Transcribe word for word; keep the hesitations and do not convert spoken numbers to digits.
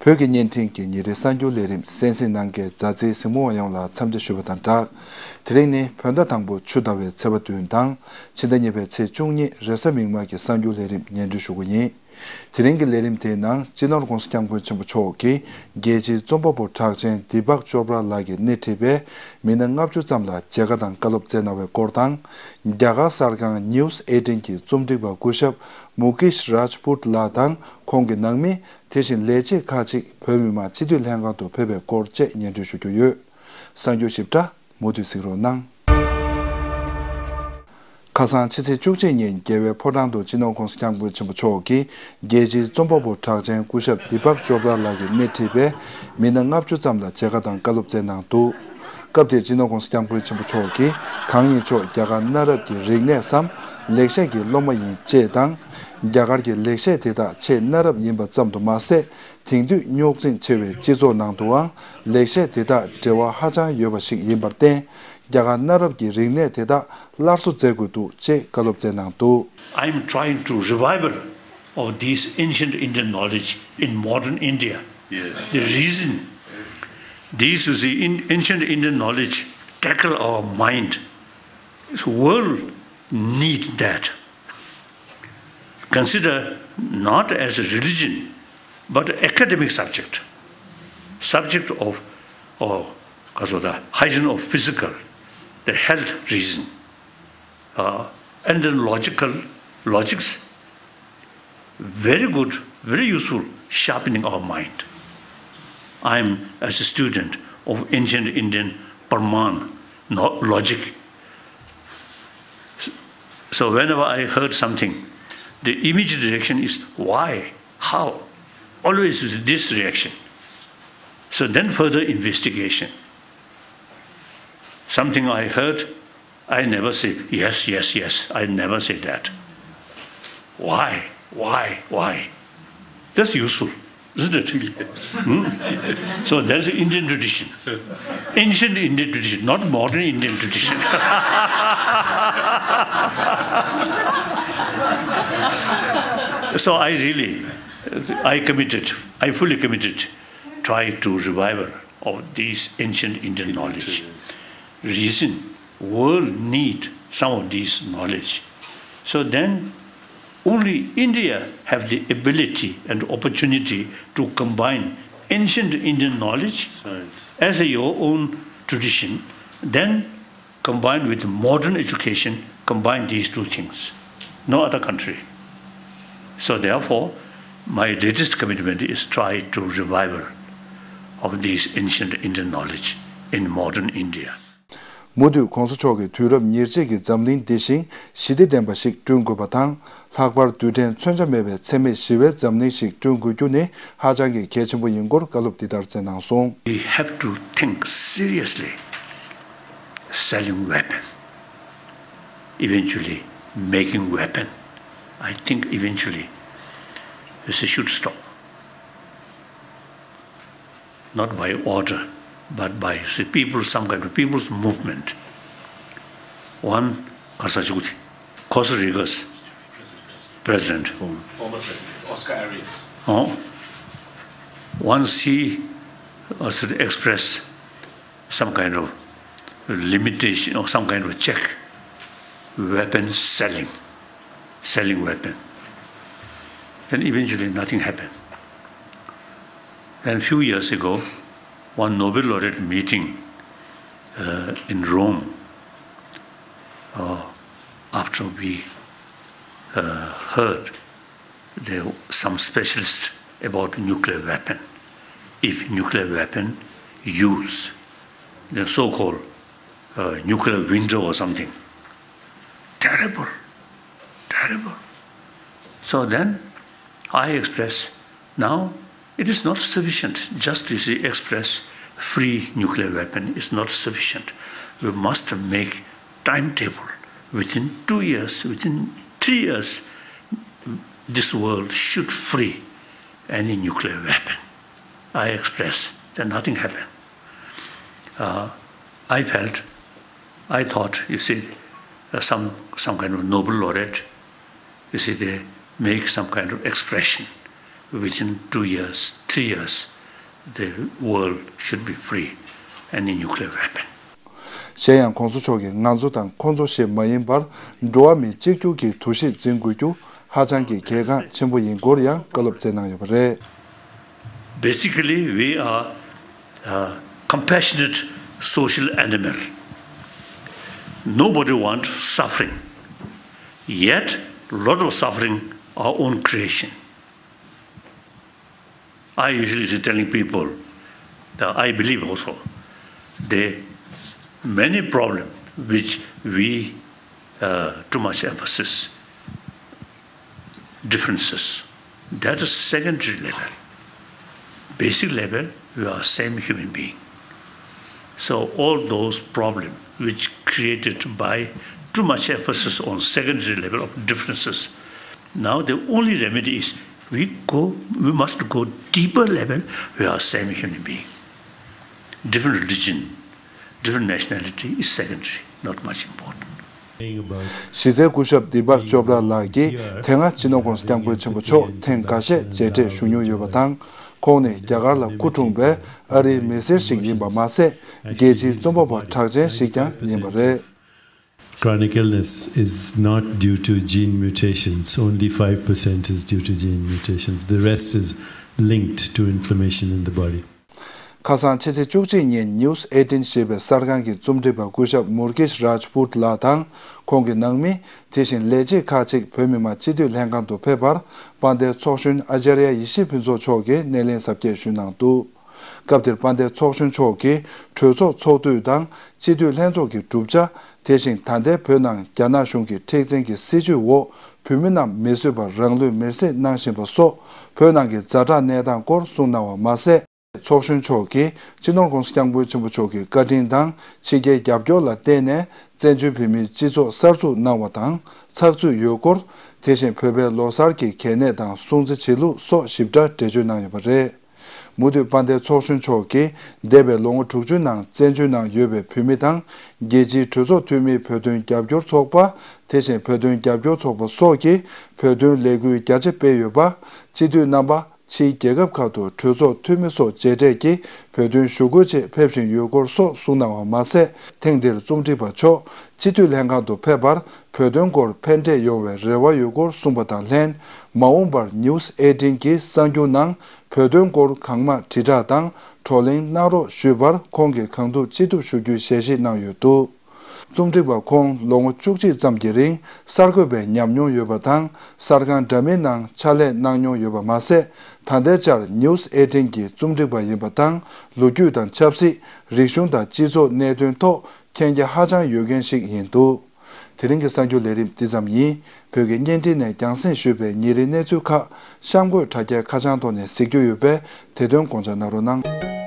བོད་ཀྱི་བརྙན་འཕྲིན་གྱི་ཉིན་རེའི་གསར་འགྱུར་ལས་རིམ་གསན་གཟིགས་གནང་མཁན་མཛའ་བརྩེའི་གཟིགས་མོ་བ་ཡོངས་ལ་འཚམས་འདྲི་ཞུ་བ་དང་སྦྲགས། དེ་རིང་ནི་བོད་ཟླ་དང་པོ་ཆུ་ཟླ་བའི་ཚེས་པ་བདུན་དང་། ཕྱི་ཟླ་གཉིས་པའི་ཚེས་བཅུ་གཉིས་རེས་གཟའ་མིག་དམར་གྱི་གསར་འགྱུར་ལས་རིམ་སྙན་སྒྲོན་ཞུ་གི་ཡིན། དེ་རིང་གི་ལས་རིམ་དེའི་ནང་སྤྱི་ནོར་༧གོང་ས་༧སྐྱབས་མགོན་ཆེན་པོ་མཆོག་གིས་རྒྱལ་སྤྱིའི་རྩོམ་པ་པོ་གྲགས་ཅན་དི་པག་ཅོ་པྲ་ལགས་ཀྱིས་སྣེ་ཁྲིད་པའི་མི་སྣ་ལྔ་བཅུ་ཙམ་ལ་མཇལ་ཁ་དང་བཀའ་སློབ་སྩལ་གནང་བའི་སྐོར་དང་། རྒྱ་གར་གསར་ཁང་News eighteen་གྱི་རྩོམ་སྒྲིག་པ་སྐུ་ཞབས་མུ་ཀེཤ་རཱཇ་པུཊ་ལགས་དང་ཁོང་གི་ནང་མི། དེ་བཞིན་ལས་བྱེད་ཁག་ཅིག་བོད་མི་མང་སྤྱི་འཐུས་ལྷན་ཁང་དུ་ཕེབས་པའི་སྐོར་བཅས་སྙན་སྒྲོན་ཞུ་རྒྱུ་ཡོད། གསར་འགྱུར་ཞིབ་ཕྲ་མུ་མཐུད་གཟིགས་རོགས་གནང་། ཁ་སང་ཕྱི་ཚེས་བཅུ་གཅིག་ཉིན་རྒྱལ་བའི་ཕོ་བྲང་དུ་སྤྱི་ནོར་༧གོང་ས་༧སྐྱབས་མགོན་ཆེན་པོ་མཆོག་གིས་རྒྱལ་སྤྱིའི་རྩོམ་པ་པོ་གྲགས་ཅན་སྐུ་ཞབས་དི་པག་ཅོ་པྲ་ལགས་ཀྱིས་སྣེ་ཁྲིད་པའི་མི་སྣ་ལྔ་བཅུ་ཙམ་ལ་མཇལ་ཁ་དང་བཀའ་སློབ་སྩལ་གནང་འདུག་སྐབས་དེར་སྤྱི་ནོར་༧གོང་ས་༧སྐྱབས་མགོན་ཆེན་པོ་མཆོག་གིས་གང་ཉིད་མཆོག་རྒྱ་གར་གནའ་རབས་ཀྱི་རིག་གནས་སམ་ལེགས་བཤད་ཀྱི་སློབ་མ་ཡིན་ཅེས་དང་། རྒྱ་གར་གྱི་ལེགས་བཤད་དེ་དག་ཆེས་གནའ་རབས་ཡིན་པ་ཙམ་དུ་མ་ཟད། དེང་དུས་རྙོག་འཛིང་ཆེ་བའི་སྤྱི་ཚོགས་ནང་དུའང་ལེགས་བཤད་དེ་དག་འབྲེལ་བ་ཧ་ཅང་ཡོད་པ་ཞིག་ཡིན་པར་བརྟེན། རྒྱ་གར་གནའ་རབས་ཀྱི་རིག་གནས་དེ་དག་སླར་གསོ་མཛད་དགོས་འདུག་ཅེས་བཀའ་སློབ་སྩལ་གནང་འདུག I am trying to revival of this ancient Indian knowledge in modern India. Yes. The reason, this, you see, in ancient Indian knowledge tackle our mind. This world need that. Consider not as a religion, but academic subject, subject of, oh, ကဆိုးတာ hygiene of physical, the health reason, uh, and then logical, logics, very good, very useful, sharpening our mind. I am as a student of ancient Indian Praman, no, logic. So whenever I heard something, the immediate reaction is, "Why? How?" Always is this reaction. So then further investigation. Something I heard, I never say, "Yes, yes, yes." I never say that. "Why? Why? Why?" That's useful, isn't it? Yes. Hmm? So that's Indian tradition. Ancient Indian tradition, not modern Indian tradition. So I really, I committed, I fully committed, try to revival of these ancient Indian knowledge. Reason, world need some of these knowledge. So then only India have the ability and opportunity to combine ancient Indian knowledge, science, as your own tradition, then combined with modern education, combine these two things. No other country. So therefore, my latest commitment is try to revival of these ancient Indian knowledge in modern India. མུ་མཐུད་༧གོང་ས་མཆོག་གིས་དུས་རབས་ཉེར་གཅིག་གི་འཛམ་གླིང་འདི་བཞིན་ཞི་བདེ་ལྡན་པ་ཞིག་བསྐྲུན་དགོས་པ་དང་། ལྷག་པར་རྡུལ་ཕྲན་མཚོན་ཆ་མེད་པའི་འཚེ་མེད་ཞི་བའི་འཛམ་གླིང་ཞིག་བསྐྲུན་དགོས་རྒྱུ་ནི་ཧ་ཅང་གི་གལ་ཆེན་པོ་ཡིན་སྐོར་བཀའ་སློབ་འདི་ལྟར་སྩལ་གནང་སོང་། We have to think seriously selling weapon, eventually making weapon. I think eventually this should stop. Not by order, but by the people, some kind of people's movement. One, Costa Rica's president. Former president Oscar Arias. Oh, once he, uh, should express some kind of limitation or some kind of check, weapon selling, selling weapon. Then eventually nothing happened. Then few years ago, one Nobel laureate meeting, uh, in Rome, uh, after we, uh, heard there some specialist about nuclear weapon. If nuclear weapon use, the so-called, uh, nuclear winter or something, terrible, terrible. So then I express, now it is not sufficient just to say express free nuclear weapon is not sufficient. We must make timetable. Within two years, within three years, this world should free any nuclear weapon. I express that nothing happened. Uh, I felt, I thought, you see, uh, some, some kind of Nobel laureate, you see, they make some kind of expression within two years, three years, The world should be free any nuclear weapon. གཞན་ཡང་གོང་ས་མཆོག་གིས་ང་ཚོ་དང་ཁོང་ཚོ་ཞེས་མ་ཡིན་པར་འགྲོ་བ་མི་གཅིག་གྱུར་གྱི་འདུ་ཤེས་འཛིན་དགོས་རྒྱུ་ཧ་ཅང་གི་གལ་འགངས་ཆེན་པོ་ཡིན་སྐོར་ཡང་བཀའ་སློབ་སྩལ་གནང་ཡོད་པ་རེད། Basically, we are a compassionate social animal. Nobody wants suffering. Yet, lot of suffering our own creation. I usually telling people that I believe also the many problems which we uh, too much emphasis differences. That is secondary level. Basic level, we are same human being. So all those problems which created by too much emphasis on secondary level of differences, now the only remedy is we go, we must go deeper level. We are same human being. Different religion, different nationality is secondary, not much important. གཞི་རྩའི་སྐུ་ཞབས་དི་པག་ཅོབ་ར་ལགས་ཀྱིས་དེ་སྔ་སྤྱི་ནོར་༸གོང་ས་༸སྐྱབས་མགོན་ཆེན་པོ་མཆོག་ཐེངས་འགའ་ཤས་མཇལ་འཕྲད་ཞུ་མྱོང་ཡོད་པ་དང་། ཁོང་ནི་རྒྱ་གར་ལ་སྐུ་འཁྲུངས་པའི་ཨ་རིའི་མི་སེར་ཞིག་ཡིན་པ་མ་ཟད། རྒྱལ་སྤྱིའི་རྩོམ་པ་པོ་གྲགས་ཅན་ཞིག་ཀྱང་ཡིན་པ་རེད། Chronic illness is not due to gene mutations. Only five percent is due to gene mutations. The rest is linked to inflammation in the body. ཁ་སང་ཕྱི་ཚེས་བཅུ་གཅིག་ཉིན་News eighteen ཞེས་པའི་གསར་ཁང་གི་རྩོམ་སྒྲིག་པ་སྐུ་ཞབས་མུར་ཀེཤ་རཱཇ་པུར་ལགས་དང་། ཁོང་གི་ནང་མི། དེ་བཞིན་ལས་བྱེད་ཁག་ཅིག་བོད་མི་མང་སྤྱི་འཐུས་ལྷན་ཁང་དུ་ཕེབས་པར། དཔལ་ལྡན་ཚོགས་གཞོན་ཨ་ཅཱརྱ་ཡེ་ཤེས་ཕུན་ཚོགས་མཆོག་གིས་སྣེ་ལེན་གཟབ་རྒྱས་ཞུས་གནང་འདུག་སྐབས་དེར་དཔལ་ལྡན་ཚོགས་གཞོན་མཆོག་གིས་གྲོས་ཚོགས་ཚོགས་དུས་དང་སྤྱི་འཐུས་ལྷན་ཚོགས་ཀྱི་གྲུབ་ཆ། དེ་བཞིན་ད་ལྟའི་བོད་ནང་རྒྱ་ནག་གཞུང་གི་མཁྲེགས་འཛིན་གྱི་སྲིད་བྱུས་འོག་བོད་མི་རྣམས་མི་བཟོད་པར་རང་ལུས་མེར་སྲེག་གནང་བཞིན་པ་སོགས་བོད་ནང་གི་ཛ་དྲག་གནས་སྟངས་སྐོར་གསུངས་གནང་བ་མ་ཟད། ཚོགས་གཞོན་མཆོག་གིས་སྤྱི་ནོར་༸གོང་ས་༸སྐྱབས་མགོན་ཆེན་པོ་མཆོག་གི་བཀའ་དྲིན་དང་ཕྱི་རྒྱལ་རྒྱབ་སྐྱོར་ལ་བརྟེན་ནས་བཙན་བྱོལ་བོད་མིའི་སྤྱི་ཚོགས་གསར་འཛུགས་གནང་བ་དང་ཚགས་ཚུད་ཡོད་སྐོར། དེ་བཞིན་བོད་པའི་ལོ་གསར་གྱི་གལ་གནད་དང་སྲུང་བརྩི་བྱེད་ལུགས་སོགས་ཞིབ་ཕྲ་འགྲེལ་བརྗོད་གནང་ཡོད་པ་རེད། མུ་མཐུད་དཔལ་ལྡན་ཚོགས་གཞོན་མཆོག་གིས་འདས་པའི་ལོ་ངོ་དྲུག་ཅུའི་ནང་བཙན་བྱོལ་ནང་ཡོད་པའི་བོད་མི་དང་རྒྱལ་སྤྱིའི་གྲོས་ཚོགས་འཐུས་མིའི་བོད་དོན་རྒྱབ་སྐྱོར་ཚོགས་པ། དེ་བཞིན་བོད་དོན་རྒྱབ་སྐྱོར་ཚོགས་པ་སོགས་ཀྱིས་བོད་དོན་ལས་འགུལ་རྒྱ་ཆེ་སྤེལ་ཡོད་པ། སྤྱི་འཐུས་རྣམ་པ་ཕྱིའི་རྒྱལ་ཁབ་ཁག་ཏུ་གྲོས་ཚོགས་འཐུས་མི་སོགས་མཇལ་འཕྲད་ཀྱིས་བོད་དོན་ཞུ་སྐུལ་ཆེད་ཕེབས་བཞིན་ཡོད་སྐོར་སོགས་གསུངས་གནང་བ་མ་ཟད། ཐེངས་འདིར་རྩོམ་སྒྲིག་པ་མཆོག་སྤྱི་འཐུས་ལྷན་ཁང་དུ་ཕེབས་པར་བོད་དོན་སྐོར་ཕན་འབྲས་ཡོང་བའི་རེ་བ་ཡོད་སྐོར་གསུངས་པ་དང་ལྷན། མ་འོངས་པར་News eighteen གྱི་གསར་འགྱུར་ནང་བོད་དོན་སྐོར་གང་མང་དྲིལ་བསྒྲགས་དང་བགྲོ་གླེང་གནང་རོགས་ཞུས་པར་ཁོང་གིས་གང་ཐུབ་ཅི་ཐུབ་ཞུ་རྒྱུའི་ཞལ་བཞེས་གནང་ཡོད་འདུག་རྩོམ་སྒྲིག་པ་ཁོང་ལོ་ངོ་བཅུ་གཅིག་ཙམ་གྱི་རིང་གསར་འགོད་པའི་ཉམས་མྱོང་ཡོད་པ་དང་གསར་ཁང་འདྲ་མིན་ནང་ཕྱག་ལས་གནང་མྱོང་ཡོད་པ་མ་ཟད། ད་ལྟའི་ཆར་News eighteen གྱི་རྩོམ་སྒྲིག་པ་ཡིན་པ་དང་ལོ་རྒྱུས་དང་ཆབ་སྲིད། རིག་གཞུང་དང་སྤྱི་ཚོགས་གནད་དོན་ཐོག་མཁྱེན་རྒྱ་ཧ་ཅང་ཡོད་མཁན་ཞིག་ཡིན་འདུག་དེ་རིང་གི་གསར་འགྱུར་ལས་རིམ་འདི་ཙམ་ཡིན། བོད་ཀྱི་བརྙན་འཕྲིན་ནས་རྒྱང་སྲིང་ཞུས་པའི་ཉིན་རེའི་གནས་ཚུལ་ཁག་གཤམ་འཁོད་དྲ་རྒྱའི་ཁ་བྱང་ཐོག་ནས་གཟིགས་རྒྱུ་ཡོད་པས་དེ་དོན་དགོངས་འཇགས་གནང་རོགས་གནང་།